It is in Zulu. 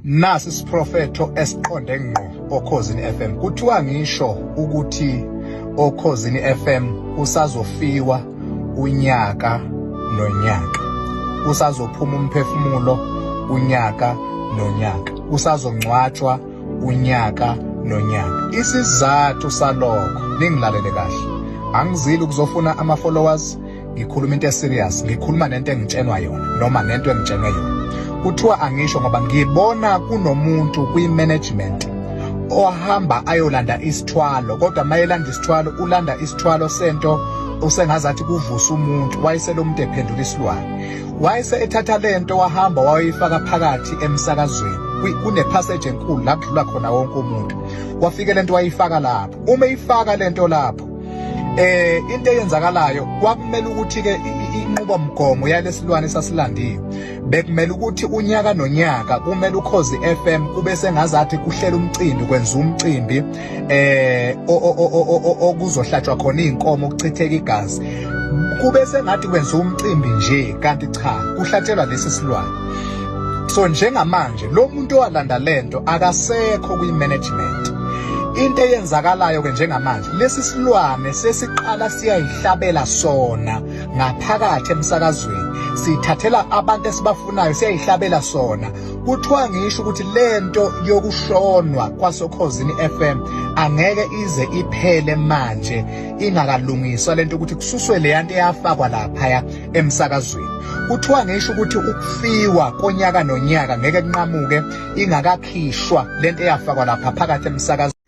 Nasi isiprofetho esiqonde ngqo oKhozini FM. Kuthiwa ngisho ukuthi oKhozini FM kusazofiwa unyaka nonyaka. Kusazophuma umphefumulo unyaka nonyaka. Kusazongcwatshwa unyaka nonyaka. Isizathu salokho ningilalele kahle. Angizili ukuzofuna ama followers ngikhuluma into eserious ngikhuluma nento engitshenwa yona noma nento engitshenwe yona kuthiwa angisho ngoba ngibona kunomuntu kwi-management ohamba ayolanda isithwalo kodwa mayelanda isithwalo ulanda isithwalo sento usengazathi kuvusa umuntu wayesele umuntu ephendula isilwane wayese ethatha lento wahamba wayifaka phakathi emsakazweni kune-passage enkulu la kudlula khona wonke umuntu wafike lento wayifaka lapho uma eyifaka lento lapho eh into eyenzakalayo kwakumele ukuthi ke inqubomgomo yalesilwane sasilandiwe bekumele ukuthi unyaka nonyaka kumele ukhozi FM kube sengazathi kuhlela umcimbi kwenza umcimbi eh okuzohlatshwa khona izinkomo ukuchitheka igazi kube sengathi kwenza umcimbi nje kanti cha kuhlatshelwa lesi silwane so njengamanje lo muntu owalanda lento akasekho kwi-management into eyenzakalayo ke njengamanje lesi silwane sesiqala siyayihlabela sona ngaphakathi emsakazweni sithathela abantu esibafunayo siyayihlabela sona kuthiwa ngisho ukuthi lento yokushonwa kwasokhozini FM angeke ize iphele manje ingakalungiswa lento ukuthi kususwe leyanto eyafakwa laphaya emsakazweni kuthiwa ngisho ukuthi ukufiwa konyaka nonyaka ngeke kunqamuke ingakakhishwa lento eyafakwa lapha phakathi emsakazweni.